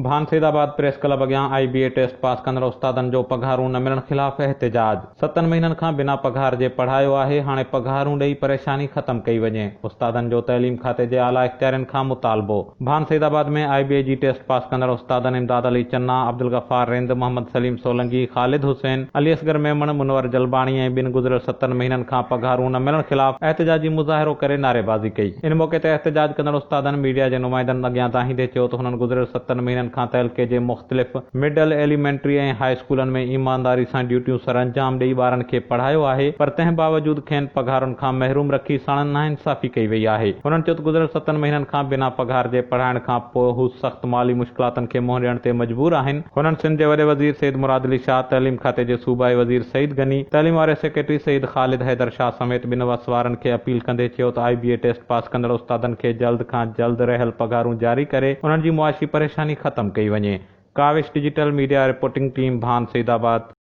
ڀان Saidabad press club اڳيان آء بي A test pass ڪندڙ استادن جو پگهارون نه ملڻ خلاف احتجاج، ستن مهينن کان بنا پگهار جي پڙهايو آهي، هاڻي پگهارون ڏئي پريشاني ختم ڪئي وڃي، استادن جو تعليم کاتي جي اعليٰ اختيارين کان مطالبو. ڀان سيدآباد ۾ آء بي اي جي ٽيسٽ پاس ڪندڙ استادن امداد علي چنا، عبدالغفار رند، محمد سليم سولنگي، خالد حسين، علي اصغر ميمڻ، منور جلباڻي ۽ ٻين گذريل ستن مهينن کان پگهارون نه ملڻ خلاف احتجاجي مظاهرو ڪري نعريبازي ڪئي. ان موقعي تي احتجاج ڪندڙ استادن ميڊيا جي نمائندن اڳيان دانهيندي چيو ته هنن گذريل ستن مهينن کان تعلقي جي مختلف مڊل، ايليمينٽري ۽ هاء اسڪولن ۾ ايمانداري سان ڊيوٽيون سرانجام ڏئي ٻارن کي پڙهايو آهي پر تنهن باوجود کين پگهارن کان محروم رکي ساڻن ناانصافي ڪئي وئي آهي. هنن چيو ته گذريل ستن مهينن کان بنا پگهار جي پڙهائڻ کان پوء هو سخت مالي مشڪلاتن کي منهن ڏيڻ تي مجبور آهن. هنن سنڌ جي وڏي وزير سيد مراد علي شاهه، تعليم کاتي جي صوبائي وزير سعيد غني، تعليم واري سيڪريٽري سيد خالد حيدر شاهه سميت ٻن وس وارن کي اپيل ڪندي چيو ته آء بي اي ٽيسٽ پاس ڪندڙ استادن کي جلد کان جلد رهيل پگهارون جاري ڪري انهن جي معاشي پريشاني ختم ڪئي وڃي. Kawish digital media reporting team Bhan Saeedabad.